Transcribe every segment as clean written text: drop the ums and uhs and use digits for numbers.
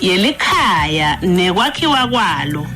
yelikhaya nekwakhiwa kwalo.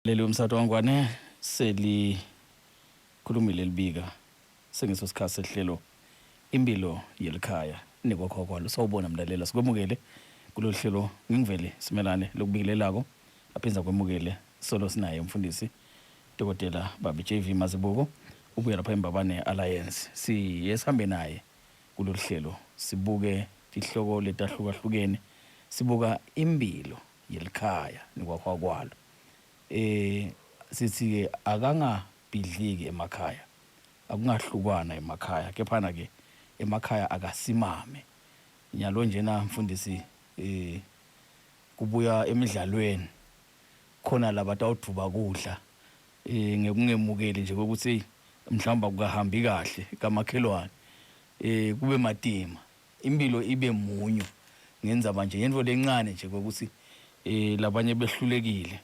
Leli umsakato wangwane selikhulumile libika sengiso sikhathi sehlelo impilo yelikhaya nekwakhiwa kwalo. Sawubona mlalela sikwemukele kulolu hlelo ngingivele simelane lokubingelelako aphindze akwemukele solo sinaye umfundisi Dokotela Babi JV Mazibuko ubuya lapha eMbabane Alliance siye sihambe naye kulolu hlelo sibuke tihloko letahlukahlukene sibuka impilo yelikhaya nekwakhiwa kwalo. Eh sithi-ke akangabhidliki emakhaya, akungahlukwana emakhaya kephana ke emakhaya akasimame. Nyalo njena mfundisi eh kubuya emidlalweni khona labatawudvuba kudla eh ngekungemukeli nje kwekutsi eyi mhlawumbe akukahambi kahle kamakhelwane eh kube matima Imphilo ibe munyu ngendzaba nje yentfo lencane nje kwekutsi labanye behlulekile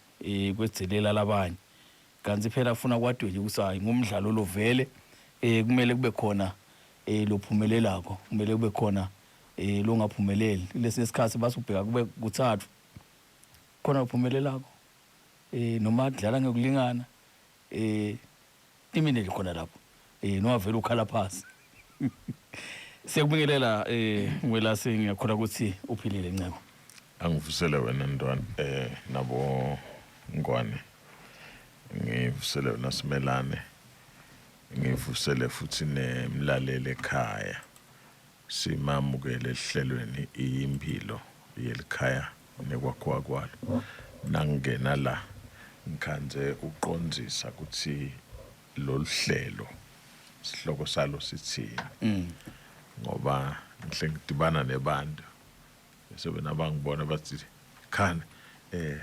kwedzelela labanye. Kantsi phela kufuna kwatiwe nje kutsi hhayi ngumdlalo lo vele kumele kube khona lophumelelako, kumele kube khona longaphumeleli. Kulesinye sikhatsi batsi ubheka kube kutsatfu, khona lophumelelako noma kudlala ngekulingana. Timile nje khona lapho. Eh noma vele ukhala phansi. Siyakubingelela eh Mwelase ngiyakholwa ukuthi uphilile nceko. Angivusele wena ntwana eh nabo Ngwane. Ngivusele wena Simelane. Ngivusele futhi nemlaleli ekhaya. Simamukele ehlelweni impilo yelikhaya nekwakhiwa kwalo. Nangingena la ngikhandze uqondzisa kutsi lolu hlelo sihloko salo sithini ngoba ngihle ngidibana nebantu bese bona bangibona bathi khani eh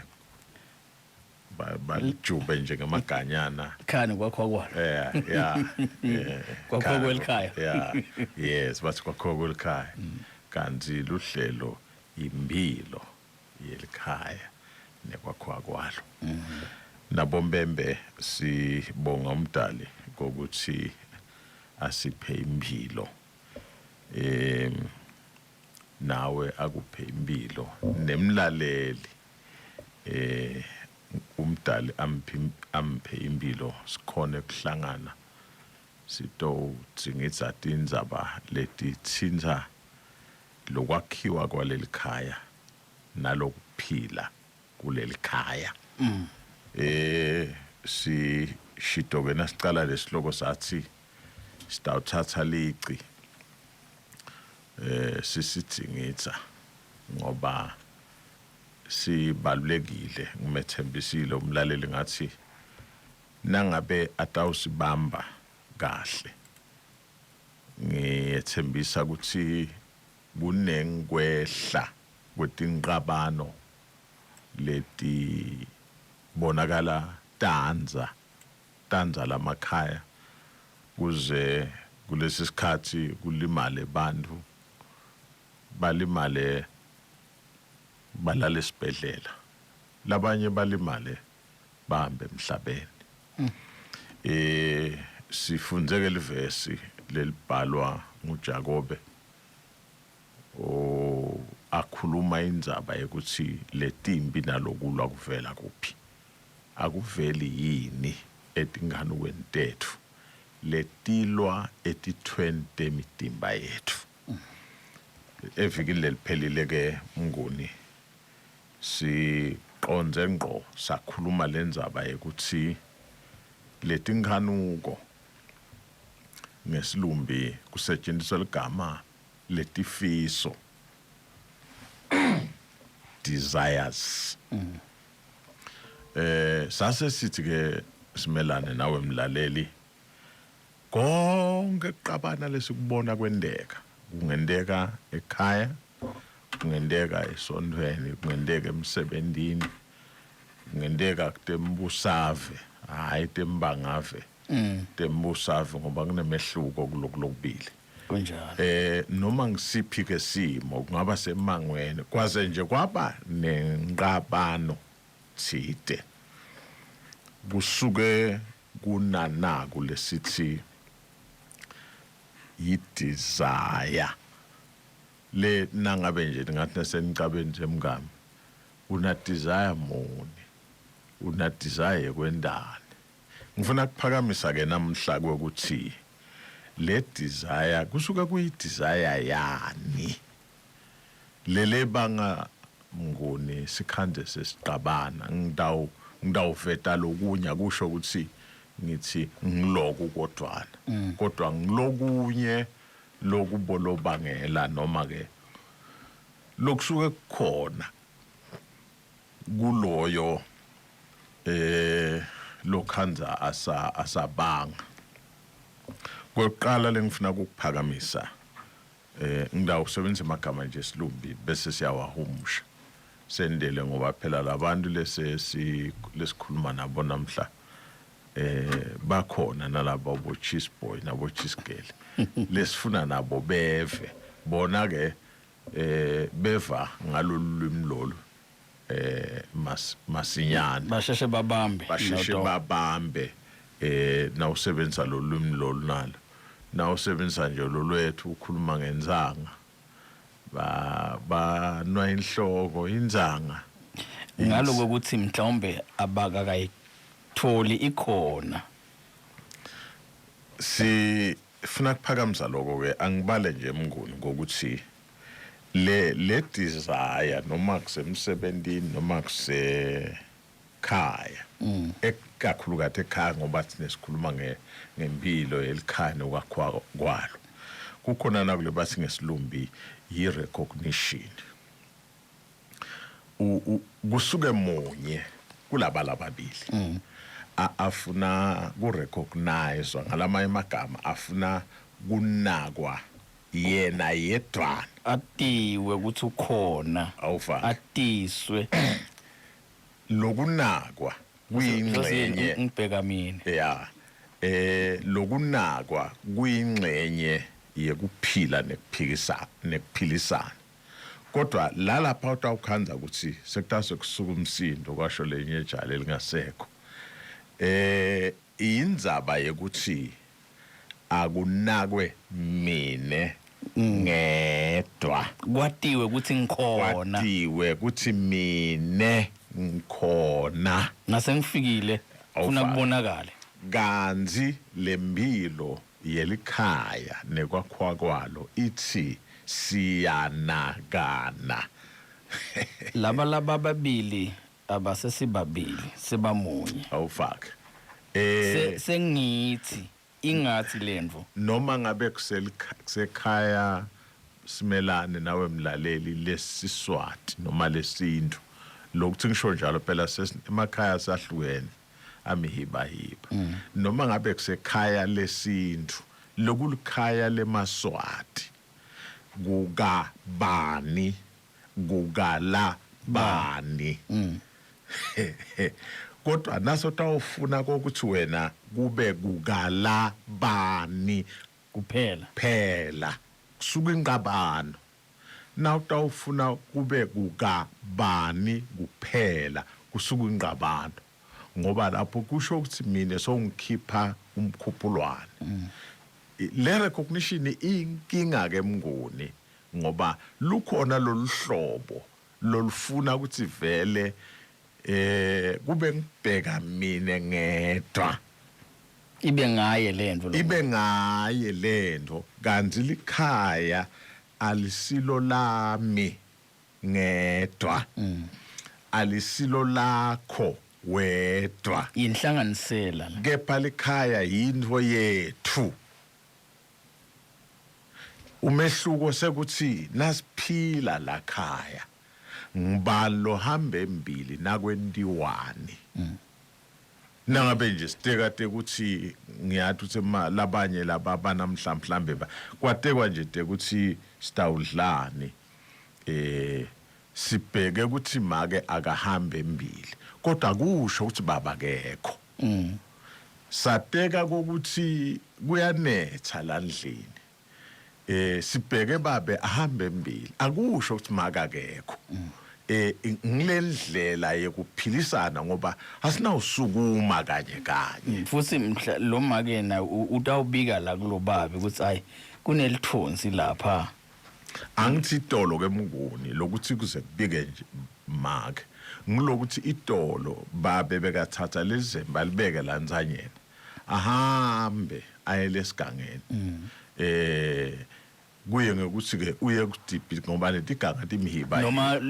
balijube nje ngamaganyana khani kwakho kwalo yeah yeah kwakho kwelikhaya yeah yes bathi kwakho kwelikhaya kanti luhlelo impilo yelikhaya nekwakhiwa kwalo nabombembe sibonga umdali ngokuthi asiphe impilo em nawe akuphe impilo nemlaleli eh umdali amphi amphe impilo sikhone kuhlangana sitowudzingidza tindzaba letitsintsa lokwakhiwa kwalelikhaya nalokuphila kulelikhaya. Eh sishito ke nasicala lesihloko sathi sitawuthatha lici eh sisidzingidza ngoba sibalulekile ngimethembisile umlaleli ngathi nangabe atawusibamba kahle Ngiyetsembisa kutsi kunenkwehla kwetinqabano letibonakala tandza, tandza lamakhaya kuze kulesi sikhatsi kulimale bantfu, balimale balale esibhedlela, labanye balimale bahambe emhlabeni. Eh sifundze ke livesi lelibhalwa nguJakobe o akhuluma indzaba yekutsi letimpi nalokulwa kuvela kuphi. Akuveli yini etinganukweni tetfu letilwa etithweni temitimba yetfu. Evikini leliphelile ke Mnguni Siqondze ngqo sakhuluma lendzaba yekutsi letinkhanuko, ngesilumbi kusetjentiswa ligama letifiso, desires. Eh sase sithi ke simelane nawe mlaleli konke kuqabana lesikubona kwenteka kungenteka ekhaya kungenteka esontfweni kungenteka emsebentini. Kungenteka kutembusave, hhayi tembangave. Tembusave ngoba kunemehluko kuloku lokubili. Kunjalo. Noma ngisiphi ke simo kungaba semangweni kwaze nje kwaba nenqabano thite. Kusuke kunanaku lesithi yi-desire le nangabe nje ningathi nasenicabeni nje mngami una desire muni, una desire yekwendani. Ngifuna kuphakamisa ke namhla kwekuthi le desire kusuke kuyi desire yani lele banga Mnguni sikhandze sesiqabana ngitawu ngitawuveta lokunye akusho ukuthi ngithi ngiloku kodwana kodwa ngilokunye lokubolobangela noma ke lokusuke kukhona kuloyo eh lokhandza asa asabanga. Kwekuqala lengifuna ukukuphakamisa eh ngidawusebenzisa amagama nje esilumbi bese siyawahumusha sendele ngoba phela labantu lesi lesikhuluma nabo namhla bakhona nalabo bo cheese boy nabo cheese girl lesifuna nabo beve bona ke beva ngalolu lwimi lolu masinyane basheshe babambe, basheshe babambe nawusebenzisa lolu lwimi lolu nalo nawusebenzisa nje lolwethu ukhuluma ngenzanga ba banwa inhloko inzanga ngaloko ukuthi mhlawumbe abakakayitholi ikhona. Sifuna kuphakamisa lokho ke angibale nje Mnguni ngokuthi le le desire noma kusemsebentini noma kusekhaya ekakhulukazi ekhaya ngoba thina sikhuluma ngempilo yelikhaya nokwakhiwa kwalo, kukhona nakule bathi ngesilumbi yi-recognition. Kusuke munye kulaba lababili afuna ku-recognize ngalamanye amagama afuna kunakwa yena yedwana, atiwe ukuthi ukhona, awufaki atiswe. Lokunakwa kuyingxenye ngibheka mina ya lokunakwa kuyingxenye yekuphila nekuphikisana nekuphilisana, kodwa la lapha utawukhandza ukuthi sekutase kusuka umsindo kwasho lenye ejali elingasekho indzaba yekuthi akunakwe mine ngedwa, kwatiwe ukuthi ngikhona, kwatiwe ukuthi mine ngikhona, nasengifikile funa kubonakale. Kanti lempilo yelikhaya nekwakhiwa kwalo ithi siyanakana. Laba laba babili abasesibabili sebamunye. Awufake Sengithi ingathi lento noma ngabe kusekhaya simelane nawe mlaleli lesiswati noma lesintu lokuthi ngisho njalo phela emakhaya sahlukene amihibahiba, noma ngabe kusekhaya lesintu lokulikhaya lemaswati kukabani kukala bani, kodwa naso tawufuna kokuthi wena kube kukala bani kuphela phela kusuka inqabano. Nawutawufuna kube kukabani kuphela kusuka inqabano, ngoba lapho kusho ukuthi mina songikhipha umkhuphulwane. Le recognition inkinga ke Mnguni, ngoba lukhona lolu hlobo lolufuna ukuthi vele kube ngibheka mina ngedwa, ibe ngaye lento, ibe ngaye lento, kanti likhaya alisilo lami ngedwa, alisilo lakho wedwa, inhlanganisela, kepha likhaya yinto yethu. Umehluko sekuthi nasiphila la khaya ngibani lohambe embili nakwentiwani. Nangabe nje sitekate ukuthi ngiyathi ukuthi labanye laba banamhla mhlambe kwatekwa nje te ukuthi sitawudlani, sibheke ukuthi make akahambe embili. Kodwa kusho ukuthi baba akekho. Sateka kokuthi kuyanetha la ndlini. Eh sibheke babe ahambe embili. Akusho ukuthi maka akekho. Eh ngilendlela yekuphilisana ngoba asinawusukuma kanye kanye. Futhi mhla lo make na utawubika la kulobabe ukuthi hayi kunelithonsi lapha. Angithi itolo ke Mnguni lokuthi kuze kubike nje make ngilokuthi itolo babe bekathatha lezembe alibeke la ntsanyeni ahambe aye lesigangeni eh kuye ngekuthi ke uye kudibhi ngoba letiganga timhiba noma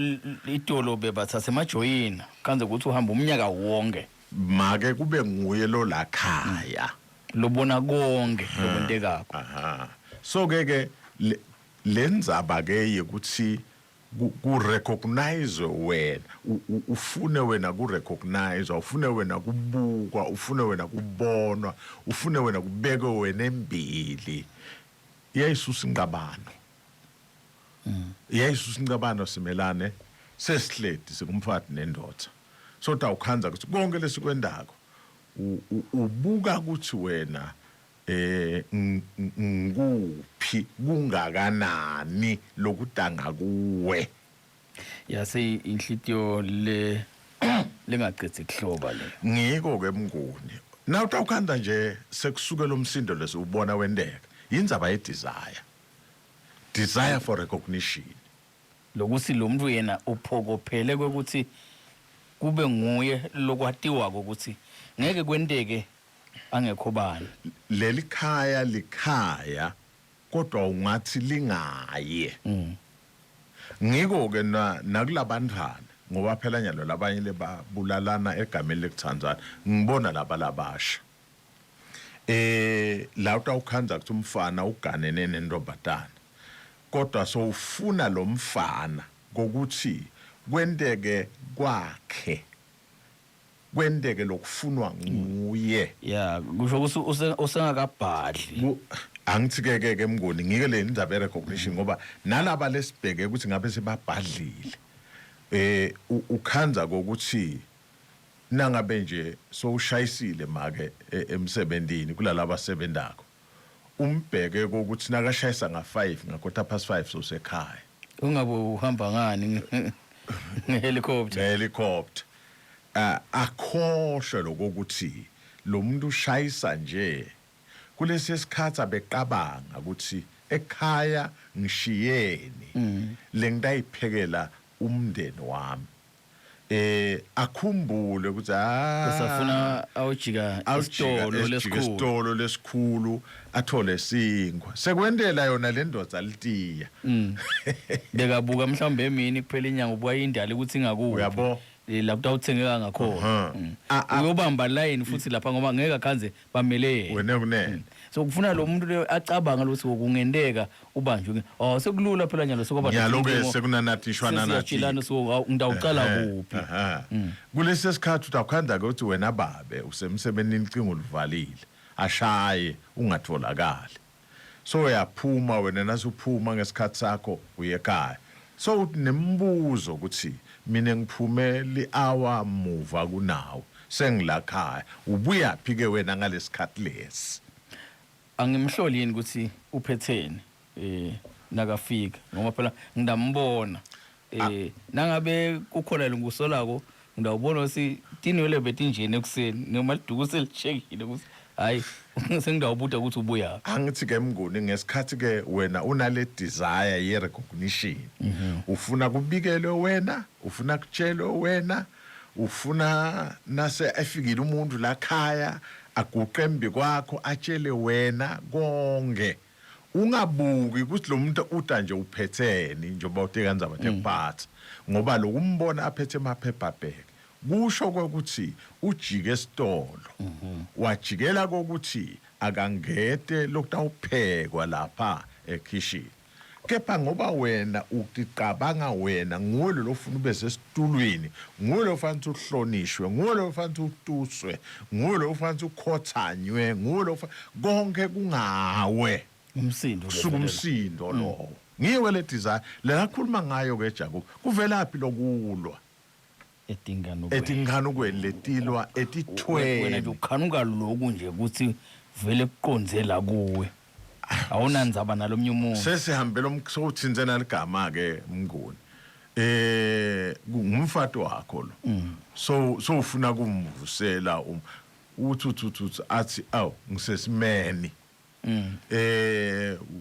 itolo bebathatha emajoyina kanze ukuthi uhamba umnyaka wonke make kube nguye lo lakhaya lobona konke lokwentekako aha so ke ke lendzaba ke yekuthi ku recognize wena ufune wena ku recognize ufune wena kubukwa ufune wena kubonwa ufune wena kubekwe wena embili iyayisusa inqabano iyayisusa inqabano simelane sesihledi sikumfati nendoda so tawukhandza ukuthi konke lesikwendako ubuka ukuthi wena eh ngikuphi kungakanani lokudanga kuwe yase inhlitiyo le lengacedzi kuhloba le ngiko ke mnguni na utawukhanda nje sekusuke lo msindo lesiwubona wenteka yindzaba ye desire desire for recognition Lokuthi lo muntu yena uphokophele kwekuthi kube nguye lokwatiwako ukuthi ngeke kwenteke angekho bani. Leli khaya likhaya kodwa ungathi lingaye. Ngiko ke na nakulabantfwana ngoba phela nyalo labanye lebabulalana egameni lekutsandzana ngibona laba labasha. Eh la utawukhandza ukuthi umfana uganene nentombatana. Kodwa sowufuna lomfana kokuthi kwenteke kwakhe kwenteke lokufunwa nguye. Ya kusho ukuthi usengakabhadli. Angithi ke ke ke Mnguni ngike le ndaba ye recognition ngoba nalaba lesibheke ukuthi ngabe sebabhadlile eh ukhandza kokuthi nangabe nje sowushayisile make emsebentini kulalaba sebentako umbheke kokuthi nakashayisa nga-5 nga-quarter past 5 sowusekhaya. Ungabe uhamba ngani ngehelicopter? Ngehelicopter. Uh, akhohlwe lokuthi lo muntu ushayisa nje kulesi sikhathi abeqabanga ukuthi ekhaya ngishiyeni mm. lengitayiphekela umndeni wami eh akhumbule ukuthi ah usafuna awujika isitolo lesikhulu isitolo lesikhulu athole sinkwa sekwentela yona le ndoda litiya mm. bekabuka mhlawumbe emini kuphela inyanga ubuka indala ukuthi ingakuphi uyabo eh, la kutawuthengeka ngakhona mm. uyobamba line futhi lapha ngoba ngeke akhanze bamele yena wena kunene mm. so kufuna lo muntu leyo acabanga ukuthi kungenteka ubanjwe oh sekulula phela nyalo sokuba nyalo ke sekunanatishwa nanatishwa so ngitawuqala kuphi mm. kulesi sikhathi utawukhanda ke ukuthi wena babe usemsebenzini incingo ulivalile ashaye ungatholakali so uyaphuma wena nasuphuma ngesikhathi sakho uye ekhaya so uthi nembuzo ukuthi mina ngiphume li-hour muva kunawo sengilakhaya ubuyaphi ke wena ngalesikhathi lesi angimhloli yini ukuthi uphetheni eh nakafika ngoba phela ngidambona eh nangabe kukhona lengusolako ngidawubona ukuthi tinwele betinjeni ekuseni noma liduku selishekile ukuthi hayi sengidawubuta ukuthi ubuya angithi ke mnguni ngesikhathi ke wena unale desire ye recognition mhm. ufuna kubikelwe wena ufuna kutshelwe wena ufuna nase efikile umuntu la khaya aguqe embi kwakho atshele wena konke Ungabuki ukuthi lo muntu uta nje uphetheni njengoba uthe kanzaba tekuphatha ngoba lokumbona aphethe amaphepha bheke kusho ukuthi ujike esitolo wajikela kokuthi akangete lokutawuphekwa lapha ekhishini kepha ngoba wena uticabanga wena nguwe lo lofuna ube sesitulwini nguwe lo fanele uhlonishwe nguwe lo fanele utuswe nguwe lo fanele ukhothanywe nguwe lo konke kungawe umsindo kusuka umsindo lowo ngiwe le desire lekakhuluma ngayo ke Jacob kuvelaphi lokulwa. Etinganukweni. Etinganukweni letilwa Wena nje etithweni. ukhanuka loku nje ukuthi vele kuqondze la kuwe. Awunandzaba nalomnye umuntu. Sesihambela sowuthinze naligama ke Mnguni. Ngumfati wakho lo. So sowufuna kumvusela uthi uthi uthi uthi athi aw ngisesimeni.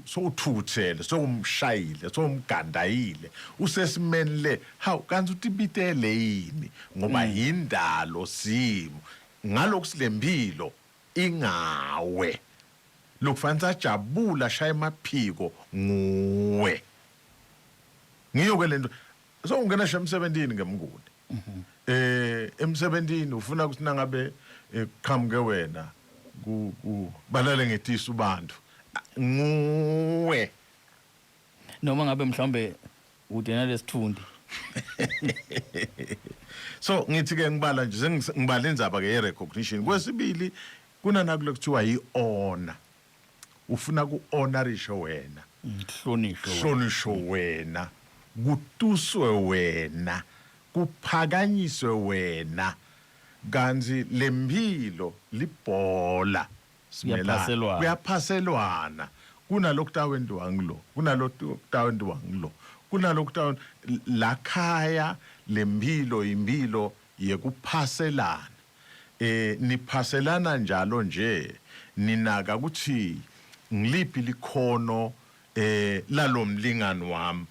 Sowuthukuthele, sowumshayile, sowumgandayile, usesimeni le. Hawu, kanti utibitele yini? Ngoba yindalo simo. Ngalokhu silempilo ingawe. Lokufanele ajabula ashaya emaphiko nguwe. Ngiyo ke lento. So ungena nje emsebentini ngemnguni. Emsebentini ufuna ukuthi nangabe kuqhamuke wena ku balale ngetisu bantu. Nguwe. Noma ngabe mhlawumbe ude nalesithundi. So ngithi ke ngibala nje ngibala indzaba ke ye recognition. Kwesibili kunanakulo kuthiwa yi honor. Ufuna ku honorishe wena. Kuhlonishwe wena. Kuhlonishwe wena. Kutuswe wena. Kuphakanyiswe wena. Kanti lempilo libhola. Simelana. Kuyaphaselwana. Kuyaphaselwana. Kunalokutawentiwa ngilo, kunalokutawentiwa ngilo. Kunalokutawen lakhaya lempilo impilo yekuphaselana. Niphaselana njalo nje ninaka ukuthi ngiliphi likhono lalomlingani wami.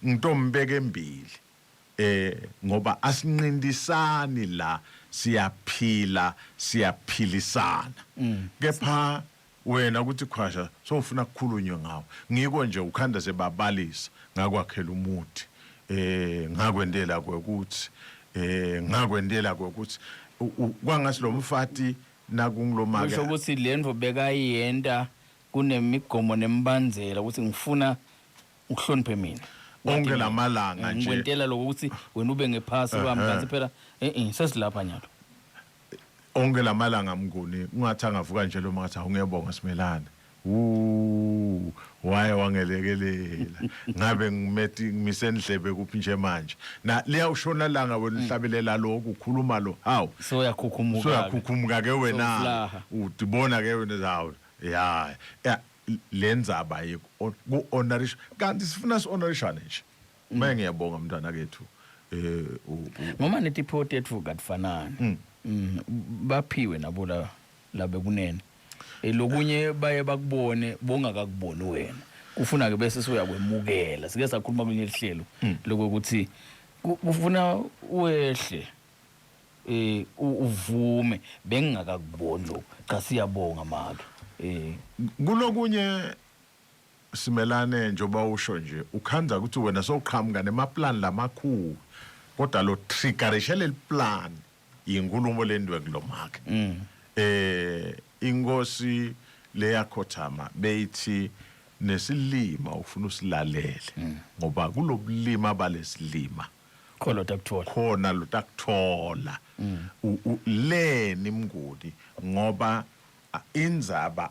Ngitombeka embili. Ngoba asinqindisani la, siyaphila, siyaphilisana. Kepha wena ukuthi khwasha sowufuna kukhulunywe ngawo. Ngiko nje ukhanda sebabalisa ngakwakhela umuthi. Ngakwentela kwekuthi, ngakwentela kwekuthi kwangathi lo mfati nakungilomake. Kusho ukuthi lento bekayenta kunemigomo nemibandzela ukuthi ngifuna ukuhloniphe mina. Onke lamalanga nje. Ngikwentela lokho ukuthi wena ube ngephasi kwami kanti phela sesilapha nyalo. Onke lamalanga Mnguni ungathi angavuka nje lo mangathi awungiyabonga Simelane. Wu waye wangelekelela. Ngabe ngimethi ngimise endlebe kuphi nje manje. Na liyawushona langa wena uhlabelela lokhu ukhuluma lo. Hawu. Soyakhukhumuka. Soyakhukhumuka ke wena. Sowuflaha. Udibona ke wena hawu. Ya. Ya lenzaba ku honorisha kanti sifuna si honorishane nje. Maye ngiyabonga mntwana kethu. Ngoba netiphiwo tethu katifanani. Baphiwe nabo la labekunene. Lokunye baye bakubone bongakakuboni wena. Kufuna ke bese soyakwemukela. Sike sakhuluma kwelinye ihlelo lokuthi kufuna wehle uvume bengingakakuboni lokho. Cha siyabonga make. Kulokunye Simelane njengoba usho nje ukhandza ukuthi wena sowuqhamuka nemaplan lamakhulu kodwa lo triggerishe leli plan yinkulumo lendwe kulomake. Inkosi leyakhothama beyithi nesilima ufuna usilalele ngoba kulobulima balesilima Khona lotakuthola. Khona lotakuthola. Leni Mnguni ngoba indzaba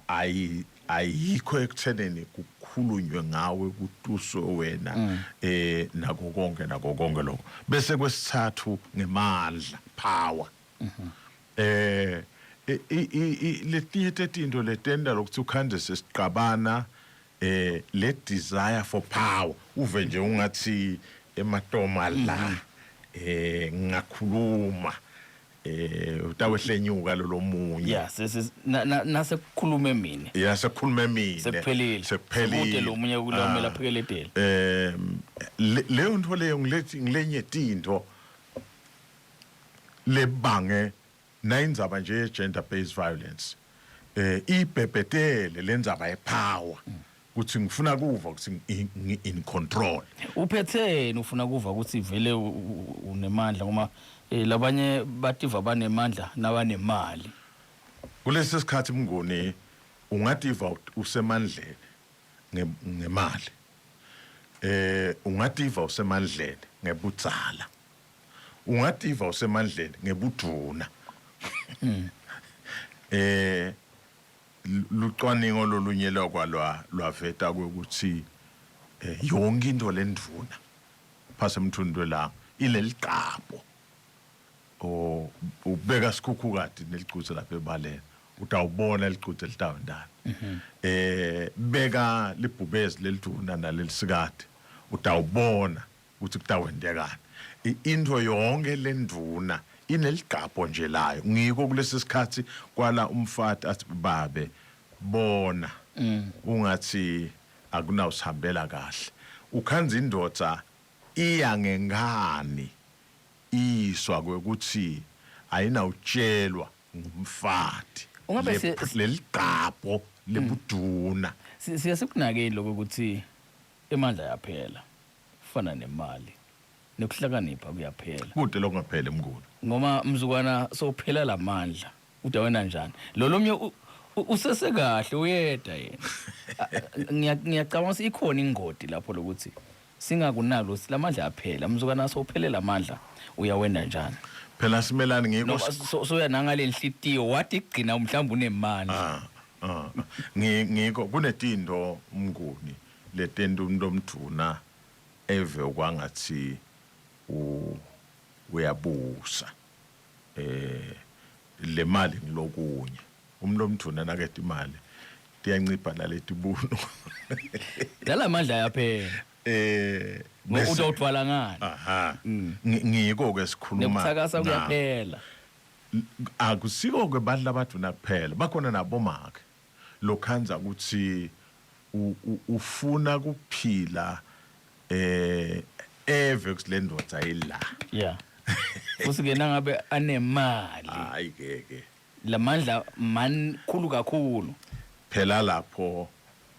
ayikho ekutheneni kukhulunywe ngawe kutuswe wena nako konke nako konke lokho. Bese kwesithathu ngemandla, power. Letinye tetinto letenta lokuthi ukhandze sesiqabana le desire for power uve nje ungathi ematoma la ngingakhuluma utawehlenyuka lolomunye. Yeah, sesi nasekukhulume mina. Yeah, sekukhulume mina. Sekuphelile. Sekuphelile. Kude lo munye kulomela aphekeletele. Leyo nto leyo ngilethi ngilenye tinto lebange nayindzaba nje ye gender based violence. Ibhebhetele lendzaba ye power kuthi ngifuna kuva ukuthi ngi in control. Uphetheni ufuna kuva ukuthi vele unemandla ngoba labanye bativa banemandla nabanemali. Kulesi sikhathi Mnguni ungativa usemandleni ngemali. Ungativa usemandleni ngebudzala. Ungativa usemandleni ngebudvuna. Lucwaningo lolunye lwakwalwa lwaveta ukuthi yonke into lendvuna phase emthundu welanga ileligqabho o ubeka sikhukhukati nelicuthe lapha ebaleni utawubona licuthe litawendani beka libhubezi leliduna nalelisikati utawubona ukuthi kutawendekani. Into yonke lenduna ineligqabho nje layo. Ngiko kulesi sikhathi kwala umfati athi babe bona ungathi akunawusihambela kahle. Ukhanza indoda iya ngenkani iswa kwekuthi ayinawutshelwa ngumfati. Ungabe Leligqabho lebuduna. Siye sikunakeli lokho ukuthi emandla ayaphela fana nemali nekuhlakanipha kuyaphela. Kude lokungapheli mkhulu. Ngoma mzukwana sophela lamandla uda wena njani lo lomnye usesekahle uyeda yena. Ngiyacabanga ukuthi ikhona ingodi lapho lokuthi singakunalo lamandla aphela mzukwana sophelela lamandla uyawenda njani. Phela simelani ngiko soya nangale nhlitiyo wathi kugcina mhlawumbe unemandla. Ngiko kunetinto mnguni letenta umuntu omduna eve kwangathi uyabusa. Le mali ngilokunye umuntu omduna naketa imali tiyancipha naletibuno. Lalamandla ayaphela. Ngoba utawuthwala ngani? Aha. Ngiko ke sikhuluma. Nekuthakasa kuyaphela. Akusiko ke bantu labaduna kuphela, bakhona nabomake. Lokhanza ukuthi ufuna kuphila eve kulendoda ila. Yeah. Futhi ke nangabe anemali. Hayi ke ke. Lamandla man khulu kakhulu. Phela lapho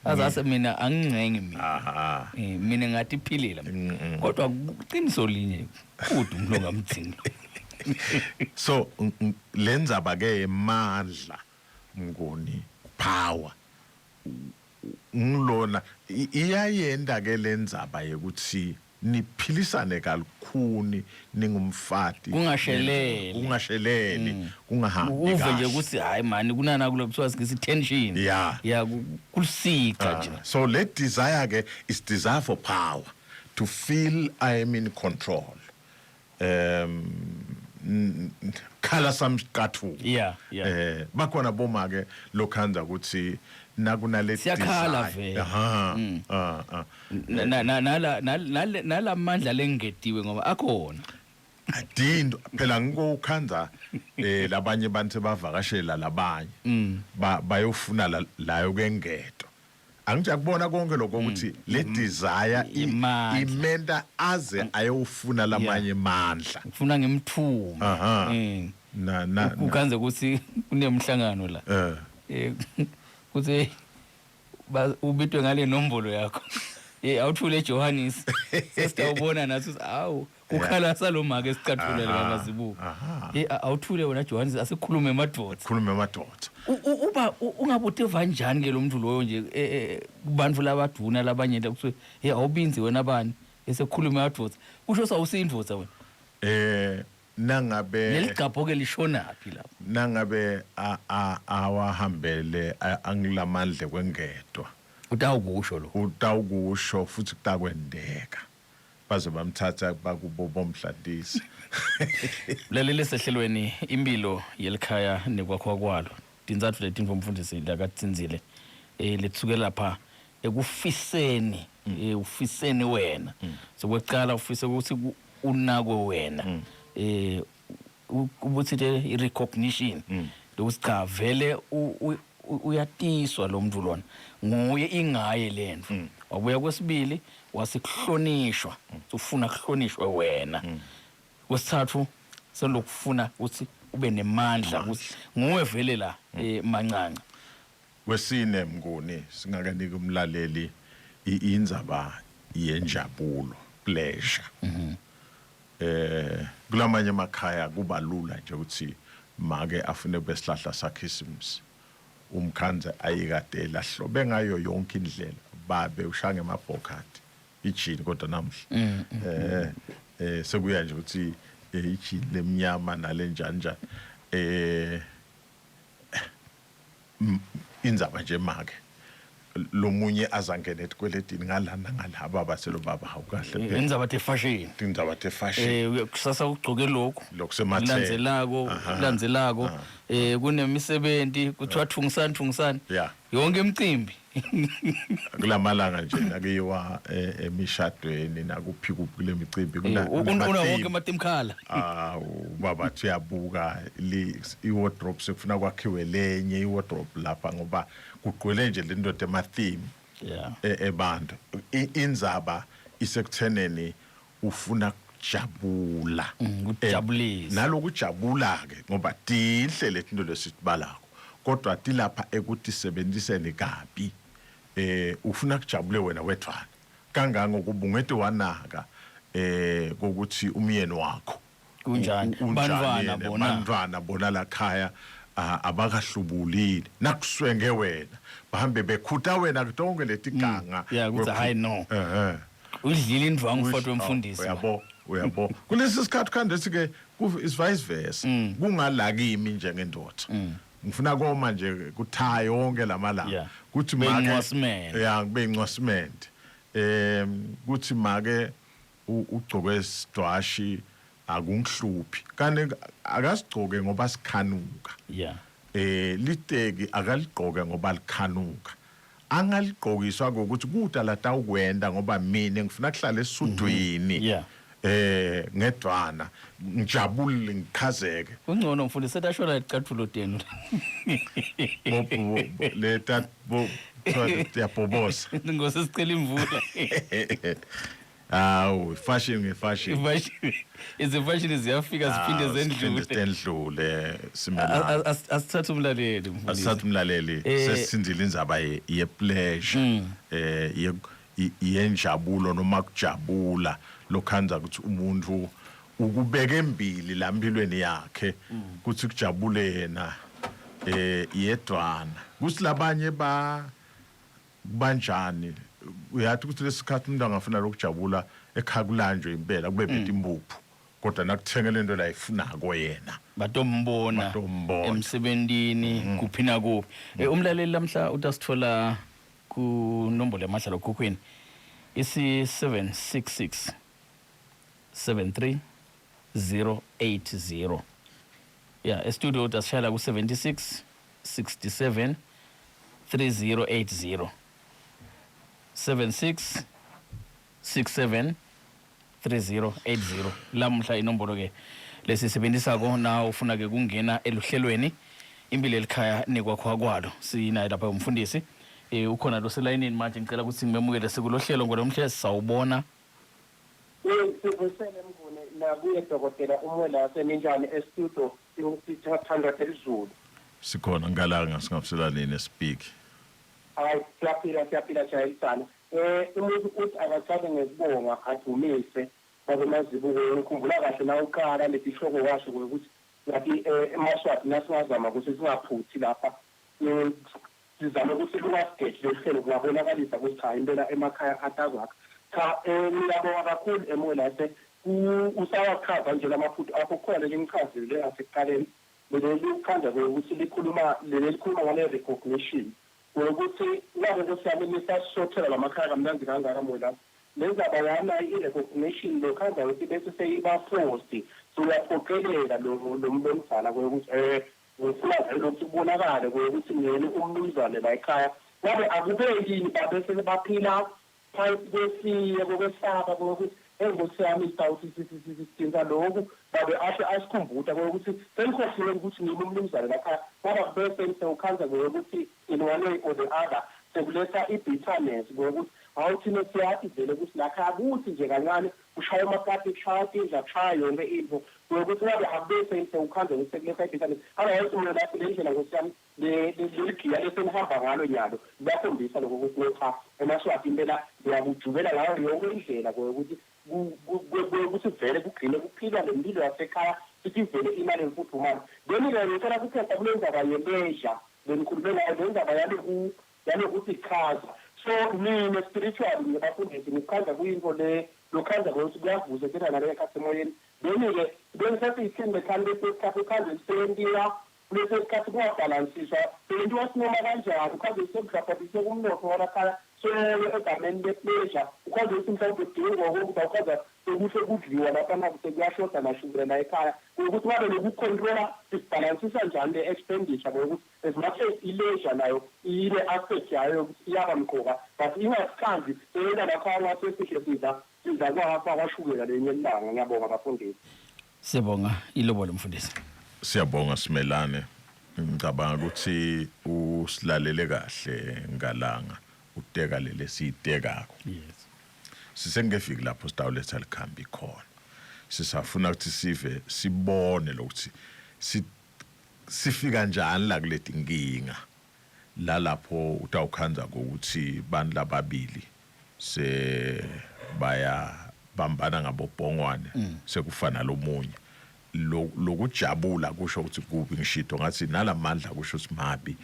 azase mina angingcengi mina. Aha. Mina ngathi iphilile. Kodwa kuqiniso linye kude umuntu ongamdzingi. So lenzaba ke emandla mnguni power ngilona iyayenda ke lenzaba yekuthi niphilisane kalukhuni ningumfati kungasheleli kungasheleli kungahambi uve nje ukuthi hayi mani kunana kulo kuthiwa singisi tension yeah kulisika nje. So le desire ke is desire for power, to feel I am in control. Khala samqathu. Yeah, yeah. Bakhona boma ke lokhanza ukuthi nakunale siyakhala vele. Aha. Nala nalamandla lengetiwe ngoba akhona. Adindo phela ngiko ukhanza labanye abantu bavakashela labanye bayofuna layo kengeto. Angithi akubona konke lokho ukuthi le desire imenta aze ayofuna lamanye mandla. Ufuna ngimthume. Aha. Na na ukhanze ukuthi kunemhlangano la. Kuthi ubitwe ngale nombolo yakho. Awuthule Johannes. Sesitawubona nathi awu kukhala salomake esicathula likaMazibuko. Awuthule wena Johannes asikhulume emadoda. Khulume emadoda. Uba ungabutiva kanjani ke lo muntu loyo nje kubantu labaduna labanye la kuthiwe hey awubinzi wena bani esekhulume emadoda. Kusho sawusindvodza wena. Nangabe leligqabho ke lishonaphi lapho? Nangabe awahambele angilamandle kwengedwa. Utawukusho lo. Utawukusho futhi kutakwendeka. Baze bamthatha bakubo bomhlandisi. Lalele sehlelweni impilo yelikhaya nekwakhiwa kwalo. Tintsatfu letinfo umfundisi lakatsinzile letsukela lapha ekufiseni ufiseni wena. So kwekucala ufise ukuthi unakwe wena. Ubuthi le recognition lokuthi cha vele uyatiswa lo muntu lona nguye ingaye lento. Wabuya kwesibili wasikuhlonishwa ufuna kuhlonishwe wena. Kwesithathu selokufuna ukuthi ube nemandla ukuthi nguwe vele la mancanca. Kwesine mnguni singakaniki umlaleli indzaba yenjabulo pleasure. Kulamanye emakhaya kubalula nje ukuthi make afune besihlahla sakhisimusi umkhanze ayikade lahlobe ngayo yonke indlela babe ushanga emabhokhadi ijini kodwa namhla sekuya nje ukuthi ijini lemnyama nalenjani njani indzaba nje make. Lomunye azangene etikweletini ngalana ngala baba selo baba hawu kahle phela. Indzaba tefashion. Tindzaba tefashion. Kusasa ugcoke lokhu. Lokusematheni. Landzelako, landzelako. Kunemisebenti kuthiwa thungisani thungisani. Yeah. Yonke imicimbi. Kulamalanga nje nakuyiwa emishadweni nakuphi kuphi kule micimbi Una wonke amatimkhala. Ah, ubaba athi uyabuka i-wardrobe sekufuna kwakhiwe lenye i-wardrobe lapha ngoba kugcwele nje le ndoda ema-theme ebantu. Indzaba isekutheneni ufuna kujabula. Kujabulisa. Nalokujabula-ke ngoba tinhle letinto lesitibalako kodwa tilapha ekutisebenziseni kabi. Ufuna kujabule wena wedvwana kangangokuba ungete wanaka kokuthi umyeni wakho Kunjani? Unjani Bantfwana yena? bona. Bantfwana bona lakhaya abakahlubulile nakuswenge wena bahambe bekhuta wena kutonke letiganga. Yeah, kutsi hhayi no. Udlile indvwangu mfati wemfundisi. Uyabo, uyabo, kulesi sikhathi khandethi ke is vice versa kungala kimi njengendoda ngifuna koma nje kuthaya yonke lamalanga kuthi Kube make yincwasimende. Ya, kube yincwasimende, kuthi make ugcoke isidwashi akungihluphi kani akasigcoke ngoba sikhanuka. Liteki akaligqoke ngoba likhanuka, angaligqokiswa ukuthi kuda latawukwenda ngoba mina ngifuna kuhlala esudwini ngedwana ngijabule ngichazeke. Kungcono mfundisi setashola licathulo tenu. Leta bo yabhobosa. Ngose sicela imvula. Hawu, fashion ngefashion. Ifashion, izifashion ziyafika ziphinde Ah, zendlule. ziphinde zendlule simelana. Asithathe umlaleli mfundisi. Asithathe umlaleli. Sesithindile indzaba ye-pleasure yenjabulo noma kujabula lokhanza ukuthi umuntu ukubeka embili la empilweni yakhe kuthi kujabule yena yedwana kuthi labanye ba banjani. Uyathi ukuthi lesikhathi umuntu angafuna lokujabula ekhaya kulanjwe impela kube bhethe impuphu kodwa nakuthengele into la ayifunako yena batombona Batombona. Emsebentini kuphi nakuphi. Umlaleli lamhla utasithola kunombolo yamahlalo okhukhwini isi 766 73080. Ya, estudio utasishayela ku 76 67 3080, 76 67 3080 lamuhla inombolo ke lesisebenzisako na ufuna ke kungena eluhlelweni impilo elikhaya nekwakhiwa kwalo. Sinaye lapha umfundisi, ukhona lo selayinini manje. Ngicela ukuthi ngimemukele sekulohlelo ngolomhle. Sawubona. Sivusele Mnguni nakuye dokotela uMwelase, ninjani estudio? Sithandwa selizulu. Sikhona ngalanga singafisela nini speak. Hayi, siyaphila, siyaphila jayilisana. Umuntu uthi akaqale ngekubonga adumise babe Mazibuko. Ngikhumbula kahle na uqala lesihloko washo ukuthi ngathi emaSwati nasingazama ukuthi singaphuthi lapha, sizame ukuthi lungasigeji lolu hlelo, kungabonakalisa ukuthi cha, impela emakhaya atakwakha. Cha, ngiyabonga kakhulu eMwelase, usawachaza nje lamaphuthu akho. Kukhona leli ngichazile ngasekuqaleni leli ukhanda ukuthi likhuluma leli likhuluma ngale recognition ukuthi nabe Nkosi yami nisasisothela lamakhaya kamnandi kangaka Mwelase. Le ndaba yana i-recognition lokhanda ukuthi bese seyiba forced, so uyaphoqelela lo mlomzana ukuthi ngifuna vele ukuthi kubonakale ukuthi ngiyena umnumzane la ekhaya, ngabe akube yini babese baphila phansi kwesiye kokwesaba kokuthi enkosi yami sitawuthi sidinga lokhu, babe ahle asikhumbuta kokuthi senikhohliwe ukuthi ngimi umnumzane lakhaya, ngoba bese sewukhanza ngokuthi in one way or the other sekuletha i-bitterness ngokuthi hawu, thina siyathi vele ukuthi lakhaya kuthi nje kancane kushaya amakati, kushaya tindla, kushaya yonke into ngokuthi ngabe akubese sewukhanza ukuthi sekuletha i-bitterness. Otherwise mina lapho le ndlela, nkosi yami, leligiya lesenihamba ngalo nyalo liyakhombisa lokho ukuthi no, cha, emaSwati impela liyakujubela ngayo yonke indlela ukuthi ukuthi vele kugcine kuphilwa le mpilo yasekhaya sithi vele imali emfudumalo. Then-ke ngicela kuphetha kule ndaba ye-leisure benikhulume ngayo, le ndaba yalokuthi chaza. So mina spiritually ngibafundisi ngikuchaza kuyinto le lokhanza ngokuthi kuyavuselela nale ekhathi emoyeni. Then-ke bengisasiyithini lekhani lesikhathi ukhanze liseyentiwa. Kuleso sikhathi kungabhalansiswa seyentiwa sinoma kanjani ukhaze sekudlabhabhise kumnotho walakhaya soke egameni le-pleasure ukhaze ukuthi mhlawumbe kudingwa kokudla ukhaza sekuhle kudliwa laphana sekuyashoda nashukela la ekhaya ukuthi babe nokukhontrola sibhalansisa njani le expenditure ngokuthi as much as i-leisure nayo ine-aspect yayo yokuthi iyaba mqoka but ingasikhanzi seyenta lakhaya ngasesihle sidla sidla kwafa kwashukela lenye ilanga. Ngiyabonga bafundisi. Siyabonga ilobolo mfundisi. Siyabonga Simelane. Ngicabanga ukuthi usilalele kahle ngalanga uteka leli siyitekako. Yes. Sisengefiki lapho sitawuletha likhambi khona. Sisafuna ukuthi sive sibone lokuthi si sifika njani la kuleti nkinga lalapho utawukhandza ukuthi bantu lababili se baya bambana ngabobhongwane sekufana lomunye lokujabula kusho ukuthi kubi ngishito ngathi nalamandla kusho ukuthi mabi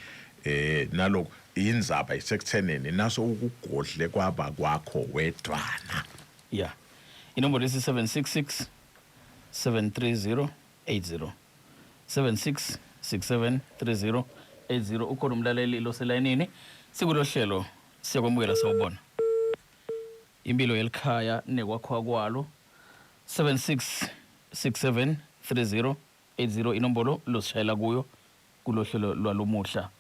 eh nalokho indzaba isekuthenini naso ukugodle kwaba kwakho wedwana. Yeah, inombolo isi 766 730 80 76 67 30 80. Ukhona umlaleli loselayinini sikulohlelo, siyakwamukela, sawubona. Impilo yelikhaya nekwakhiwa kwalo, 76 67 30 80 inombolo losishayela kuyo kulohlelo lwalomuhla.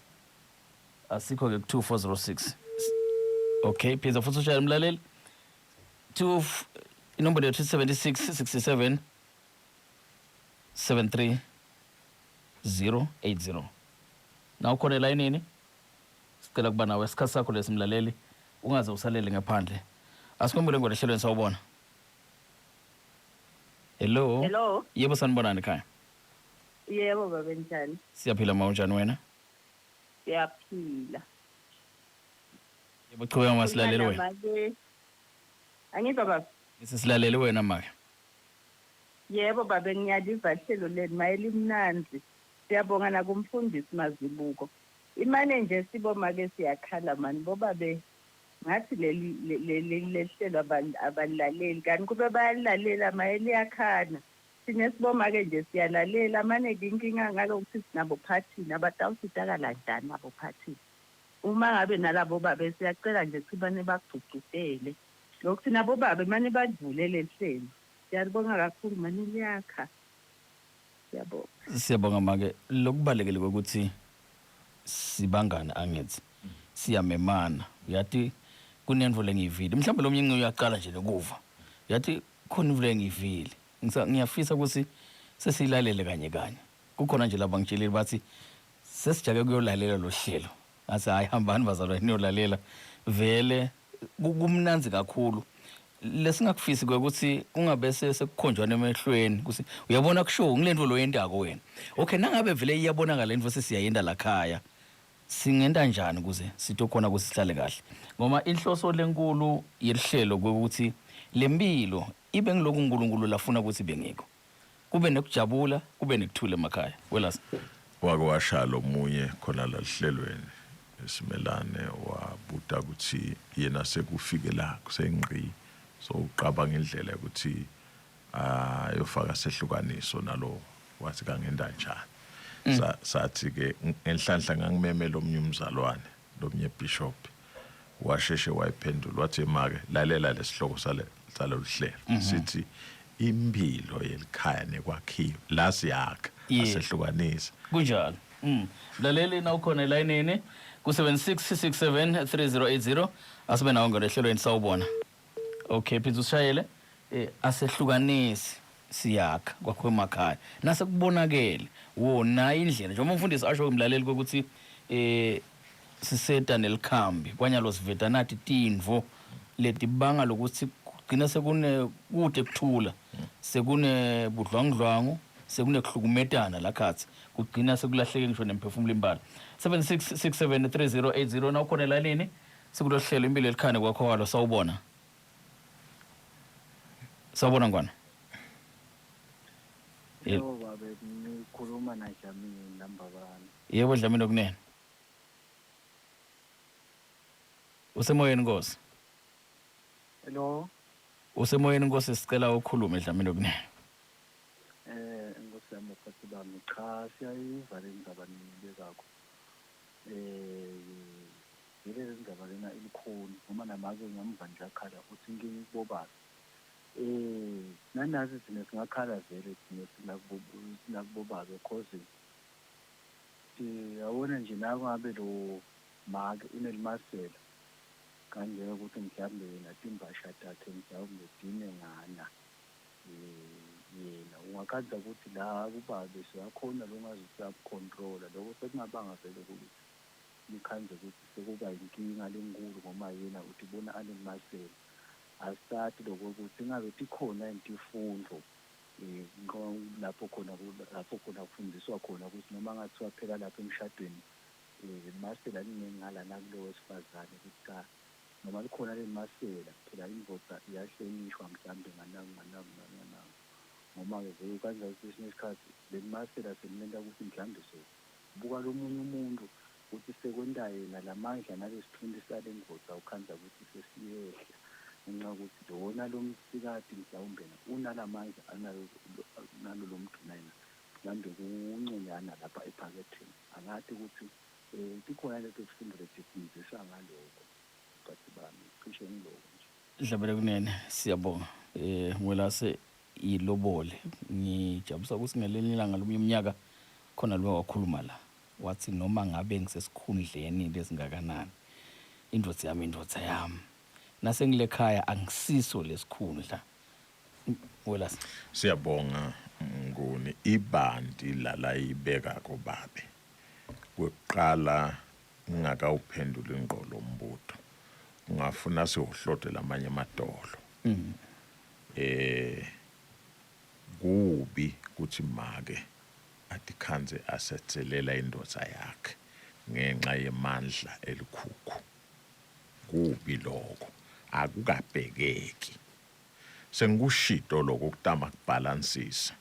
Asikho-ke ku-2406. Okay, phinza futhi ushayela umlaleli. 2 inombolo yethu 76 67 73 080. Na ukhona elayinini, sicela kuba nawe isikhathi sakho lesi mlaleli, ungaze usalele ngaphandle. Asikwemukele ngolwehlelweni, sawubona. Hello. Hello. Yebo, sanibonani ekhaya. Yebo baba, njani? Siyaphila, ma, unjani wena? Siyaphila. Yebo, chubeka masilalele wena. Make. Angizwa baba. Silalele wena make. Yebo babe, ngiyaliva hlelo lenu maye limnandzi. Siyabonga nakumfundisi Mazibuko. Imane nje siboma-ke siyakhala mani bobabe ngathi leli lehlelo abalilaleli kanti kube bayalilalela maye liyakhana. Thina siboma-ke nje siyalalela mane-ke inkinga ngalokuthi sinabophathini abatawusitakala njani abophathini. Uma ngabe nalabo babe siyacela nje ukuthi bane bagcugcutele lokuthi nabo babe mane badlule leli hlelo. Siyalibonga kakhulu mane liyakha. Siyabonga. Siyabonga make. Lokubalekile ukuthi sibangane angithi siyamemana. Uyathi kunento lengiyivile. Mhlawumbe lo mnye uyaqala nje lokuva. Uyathi khona into lengiyivile. Ngiyafisa ukuthi sesiyilalele kanye kanye. Kukhona nje laba ngitshelile bathi sesijake kuyolalela lo hlelo. Ngathi hayi, hambani bazalwane niyolalela. Vele kumnandzi kakhulu. Lesingakufisi kwekuthi kungabe sekukhonjwana emehlweni ukuthi uyabona kusho ngilento lo yendako wena. Okay, nangabe vele iyabonakala lento sesiyayenda lakhaya, singenta njani ukuze sitokhona ukuthi sihlale kahle? Ngoba inhloso lenkulu yelihlelo kwekuthi lempilo ibe ngiloku uNkulunkulu lafuna ukuthi bengikho, kube nekujabula, kube nekuthula emakhaya welasa. Wake washaya lomunye khona la lihlelweni Simelane, wabuta ukuthi yena sekufike la kusengqi so uqabanga indlela yokuthi ayofaka sehlukaniso nalo, wathi kangenda njani. Sathi ke ngenhlanhla ngangimemela omunye umzalwane, lomnye bishop, washeshe wayiphendula wathi make lalela lesihloko sale salolu hlelo, sithi impilo yelikhaya nekwakhiwa la siyakha, asehlukanisi. Kunjalo. Mlaleli, na ukhona elayinini ku-7667 3080, asibe nawo ngelo ehlelweni, sawubona. Okay, phindze usishayele. Asehlukanisi, siyakha kwakho emakhaya. Nase kubonakele wona indlela njengoba umfundisi asho umlaleli ukuthi siseta nelikhambi kwanyalo siveta nathi tintfo letibanga lokuthi kugcina sekune kude kuthula, sekune budlwangudlwangu, sekunekuhlukumetana lakhathi, kugcina sekulahleke ngisho nemphefumulo imbala. 76673080 na ukhona elalini sikulohlelo impilo elikhane kwakho kwalo, sawubona. Sawubona ngwana. Yebo babe, ngikhuluma naDlamini Lambabane. Yebo Dlamini okunene. Usemoyeni Nkosi. Hello. Usemoyeni Nkosi, sicela ukhulume Dlamini okunene. Nkosi yami, baphathi bami. Cha siyayiva le ndzaba niyibekako. Vele le ndzaba lena ilikhuni noma namake ngamva nje akhala uthi inkinga ikubobabe. Nanathi thina singakhala vele thina silakubobabe cause yabona nje la ngabe lo make unelimasela kanjena ukuthi mhlawumbe yena timbasha takhe mhlawumbe tinengana yena ungakhandza ukuthi la kubabe seyakhona lo ngaze uyakucontrola lokho sekungabanga vele ukuthi nikhandze ukuthi sekuba inkinga lenkulu ngoba yena utibona anemasela. Asati lokho ukuthi ingabe tikhona yini tifundvo lapho khona lapho khona kufundiswa khona ukuthi noma ngathiwa phela lapha emshadweni limasela liningi ngala nakulo wesifazane ukuthi cha noma likhona leli masela phela indvodza iyahlonishwa mhlambe nganaku nganaku nganaku ngoba-ke vele kanjalo kwesinye isikhathi leli masela selimenta ukuthi mhlambe sobuka lomunye umuntu ukuthi sekwenta yena lamandla nalesitfunti sale ndvodza ukhandza ukuthi sesiyehla ngenxa yokuthi lona lo msikati mhlawumbe unalamandla analo nalo lo mduna yena mhlawumbe kunconyana lapha ephaketheni. Angati ukuthi tikhona leto tifundvo letifundzisa ngaloko baphathi bami cishe ngiloko nje. Dlabele kunene siyabonga Mwelase ilobole ngijabulisa ukuthi ngelinye ilanga lomunye umnyaka khona lo wakhuluma la wathi noma ngabe ngisesikhundleni lesingakanani indvodza yami indvodza yami nasengilekhaya angisiso lesikhundla Mwelase. Siyabonga Mnguni ibanti lala ibeka kobabe kwekuqala ngingakawuphenduli ngqo lo mbuto ungafuna sihohlote lamanye amadolo kubi kuthi make atikhandze asetselela indvodza yakhe ngenxa yemandla elikhukhu kubi lokho akukabhekeki sengikushito lokho kutama kubhalansisa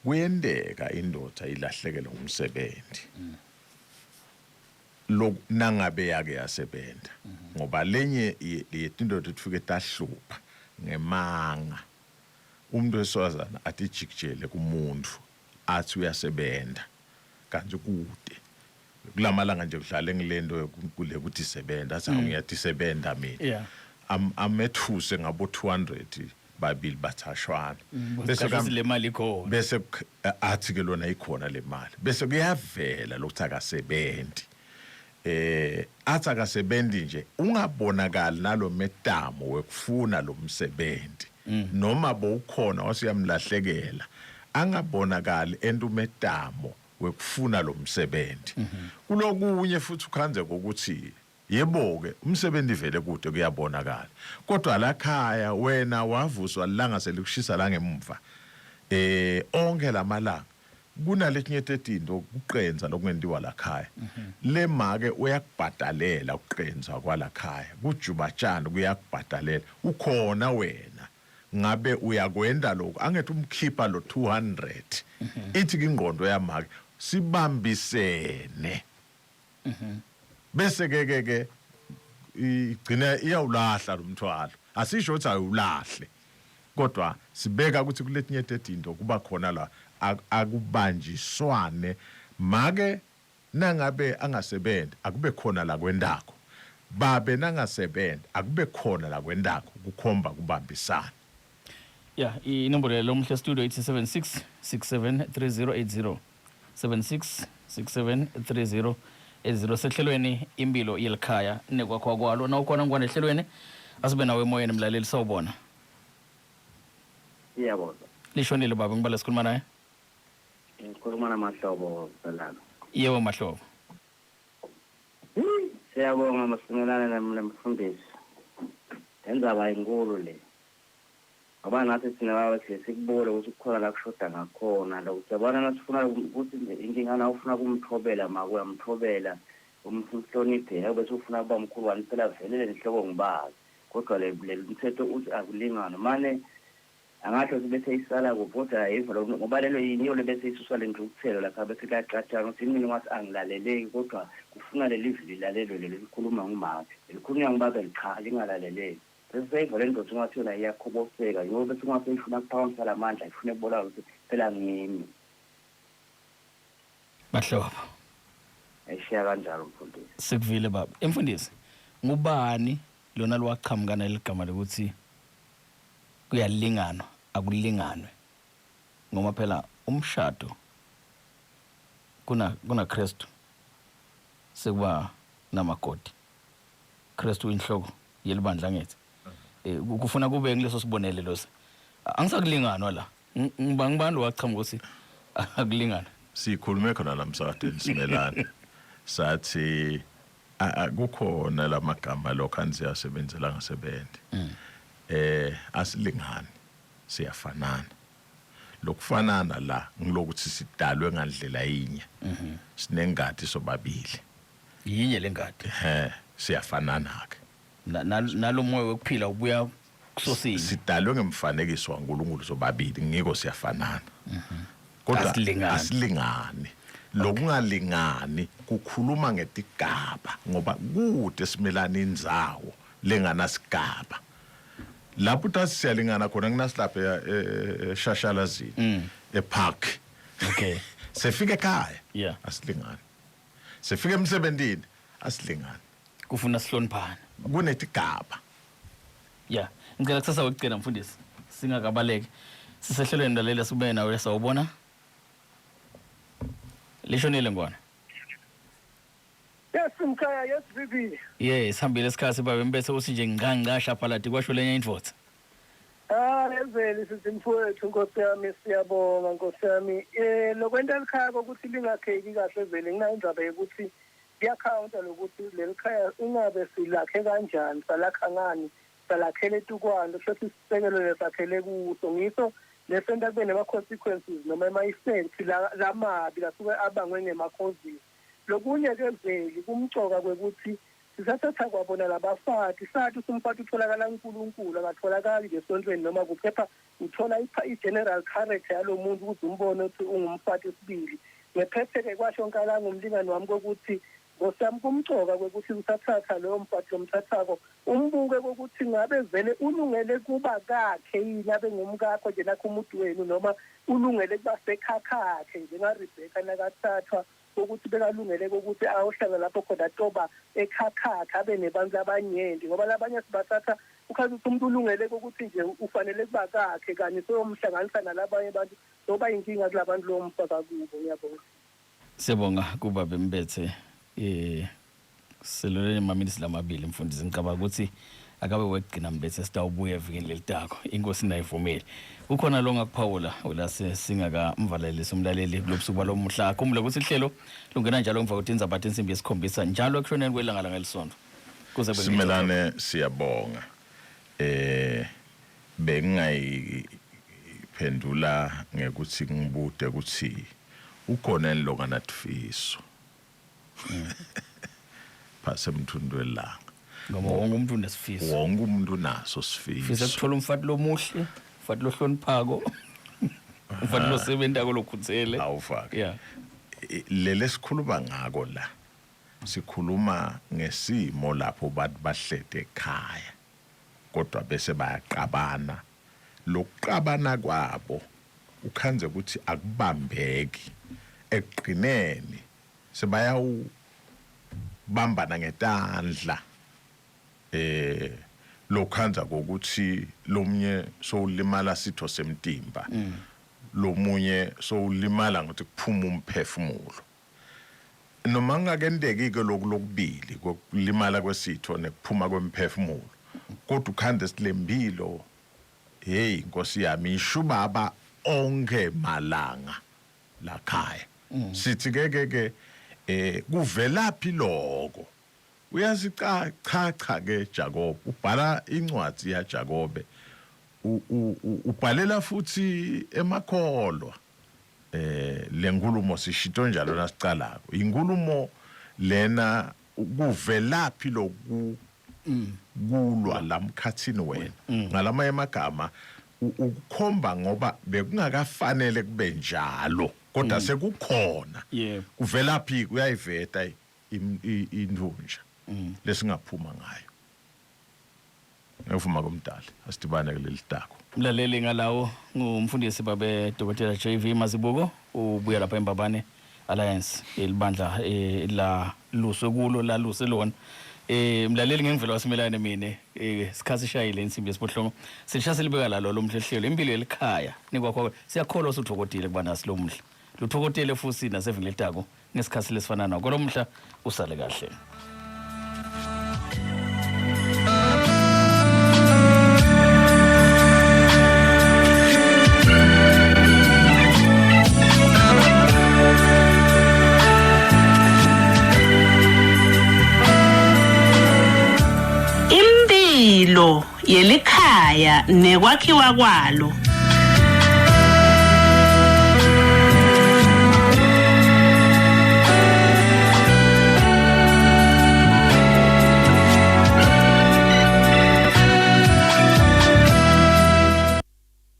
kuyenteka indoda ilahlekele umsebenzi nangabe yake yasebenza ngoba lenye yetindoda tifike tahlupha ngemanga umuntu wesifazane atijikijele kumuntu athi uyasebenza kanti kude kulamalanga nje kudlala ngilento kule kuthi sebenza athi ngiyatisebenza mina. Amethuse ngabo 200 babili bathashwana bese le mali ikhona bese athi ke lona ikhona le mali bese kuyavela lokuthi akasebenzi athi akasebenzi nje ungabonakali nalometamo wekufuna lo msebenzi noma bowukhona wasiyamlahlekela angabonakali entumetamo wekufuna lo msebenzi kulokunye futhi ukhanze ukuthi yebo-ke umsebenzi vele kude kuyabonakala kodwa lakhaya wena wavuswa lilanga selikushisa la ngemuva onke lamalanga kunaletinye tetinto kuqenza lokungentiwa lakhaya le make uyakubhadalela ukuqenza kwalakhaya kujubatshani kuyakubhadalela ukhona wena ngabe uyakwenda lokho angethe umkhipha lo 200 ithi ingqondo yamake sibambisene bese ke ke ke igcina iyawulahla lo mthwalo asisho ukuthi ayulahle kodwa sibeka ukuthi kuletinye tetinto kuba khona la akubanjiswane make nangabe angasebenzi akube khona la kwendako babe nangasebenzi akube khona la kwendako kukhomba kubambisana. Ya, inombolo yalomuhla studio ithi 76 67 3080 76 67 30 80 sehlelweni impilo yelikhaya nekwakho kwalo nawukhona ngwane ehlelweni asibe nawe emoyeni mlaleli sawubona. Siyabonga. Lishonile baba ngibala sikhuluma naye. Ngikhuluma namahlobo Salama. Yebo Mahlobo. Siyabonga Masimelane nemfundisi. Lendzaba inkulu le. Ngoba nathi thina baba siye sikubone ukuthi kukhona la kushoda ngakhona. Lokuthi yabona nasifuna ukuthi inkinga na ufuna kumthobela make uyamthobela umhloniphe bese ufuna kuba mkhulu wani phela vele le nhloko ngibazi. Kodwa le mthetho uthi akulingane mane angasho ukuthi bese isala kuphi kodwa ayiva lokho ngoba lelo yiyo le bese isusa le ntukuthelo lapha bese kuyacatshana ukuthi mina ngathi angilaleleki kodwa kufuna leli zwi lilalelwe leli likhuluma ngumake likhulunywa ngubabe cha lingalaleleki bese seyiva le ndoda ungathi yona iyakhoboseka ngoba bese ungathi ifuna kuphakamisa lamandla ifuna kubonakala ukuthi phela ngimi. Bahlobo. Eshiya kanjalo mfundisi. Sikuvile baba. Emfundisi, ngubani lona lowaqhamuka naligama lokuthi kuyalinganwa akulinganwe? Ngoba phela umshado kuna kuna Kristu sekuba namakoti. Kristu inhloko yelibandla ngithi. Eh, kufuna kube ngileso sibonelelo se. Angisakulinganwa la. Ngiba ngibani lowaqhamuka ukuthi akulingana? Sikhulume khona la msakadeni simelane. Sathi kukhona lamagama lokho aniziyasebenzela ngasebenzi. Eh asilingani siyafanana. Lokufanana la ngilokuthi sidalwe ngandlela yinye. Sinengadi sobabili. Yinye lengadi. Ehhe siyafanana ke. Nalo moya wekuphila ubuya kusosinye. Sidalwe ngemfanekiso waNkulunkulu sobabili ngiko siyafanana. Kodwa Asilingani. asilingani. Lokungalingani kukhuluma ngetigaba ngoba kude simelana indzawo lenganasigaba. Lapho utathi siyalingana khona kunasilapha eshashalazini epark. Okay. Sefika ekhaya. Yeah. Asilingani. Sefika emsebentini asilingani. Kufuna sihloniphane. Kunetigaba. Yeah. Ngicela kusasa wekugcina mfundisi. Singakabaleki. Sisehlelweni lalela sibe nawe sawubona. Lishonile ngwana. Yes mkhaya, yes VB. Yes, sihambile isikhathi babe mbese uthi nje ngqangqasha phalathi kwasho lenye indvodza. Ah leveli sithi mfowethu Nkosi yami siyabonga Nkosi yami. Eh lokwenta likhaya ukuthi lingakheki kahle vele nginayo indzaba yokuthi kuyakhawunta lokuthi leli khaya ingabe silakhe kanjani salakha ngani salakhele etukwani kusho ukuthi isisekelo lesakhele kuso ngiso lesenta kube nema-consequences noma ema-effects lamabi lasuke abangwe ngema-causes. Lokunye ke veli kumcoka kwekuthi sisathatha kwabona labafati sathi ukuthi umfati utholakala uNkulunkulu akatholakali nje esontweni noma kuphepha uthola i-general character yalo muntu ukuthi umbone ukuthi ungumfati sibili. Ngephethe-ke kwasho Nkalanga umlingani wami kokuthi Nkosi yami kumcoka kwekuthi usathatha loyo mfati lomthathako umbuke kokuthi ngabe vele ulungele kuba kakhe yini abe ngumkakho nje nakho umuntu wenu noma ulungele kuba sekhakhakhe njengaRebheka nakathathwa ukuthi bekalungele ukuthi ayohlala lapho khona toba ekhakhakhe abe nebantu labanyenti ngoba labanye sibathatha ukhathi ukuthi umuntu ulungele ukuthi nje ufanele kuba kakhe kanye soyomhlanganisa nalabanye abantu soba inkinga kulabantu lowo mfaka kubo. Ngiyabonga. Siyabonga kuba bembethe seloleni maminisi lamabili mfundisi ngicabanga ukuthi akabe wekugcina mbethe sitawubuya evikini lelitako inkosi nayivumile. Kukhona lo ngakuphawula ulase singakamvalelisi umlaleli kulobusuku balomuhla. Khumbula ukuthi ihlelo lungena njalo emva kwetindzaba tinsimbi yesikhombisa njalo ekushoneni kwelanga langelisonto. Kuze kube Simelane siyabonga. Eh bengingayiphendula ngekuthi ngibude ukuthi ukhona yini longanatifiso. Phase emthundu welanga. Ngoba wonke umuntu unesifiso. Wonke umuntu unaso sifiso. Fisa kuthola umfati lomuhle, umfati lohloniphako. Umfati losebentako lokhutsele. Awufake. Yeah. Lele sikhuluma ngako la. Sikhuluma ngesimo lapho bantu bahlete ekhaya kodwa bese bayaqabana. Lokuqabana kwabo ukhanze ukuthi akubambeki. Ekugcineni sebayawubambana ngetandla. Eh lokhanza kokuthi lomunye sowulimala sitho semtimba. Lomunye sowulimala ngokuthi kuphuma umphefumulo. Noma kungakenteki ke lokhu lokubili kokulimala kwesitho nekuphuma kwemphefumulo kodwa ukhande silempilo hey Nkosi yami ishubaba onke malanga lakhaya. Sithi ke ke ke eh kuvelaphi lokho? Uyazicha cha cha ke Jakob ubhala incwadi ya Jakobe ubhalela futhi emakholwa. Eh lenkulumo sishito njalo nasicalako inkulumo lena kuvelaphi loku kulwa lamkhathini wena ngalamanye amagama ukukhomba ngoba bekungakafanele kube njalo kodwa sekukhona. Kuvelaphi kuyayiveta intunja lesingaphuma ngayo ngevuma komdali asidibane kuleli dako. Mlaleli ngalawo ngumfundisi babe Dr. JV Mazibuko ubuya lapha eMbabane. Alliance elibandla eh, la luswe kulo laluse lona eh mlaleli ngengivela wasimelane mina eh sikhathi sishayile insimbi yesibohlongo sishaya silibeka lalo lomhlehlelo impilo yelikhaya nikwakho siyakholwa usuthokodile kuba nasi lo mhla luthokotele futhi nasevini letako ngesikhathi lesifana nako lomhla usale kahle. Impilo yelikhaya nekwakhiwa kwalo.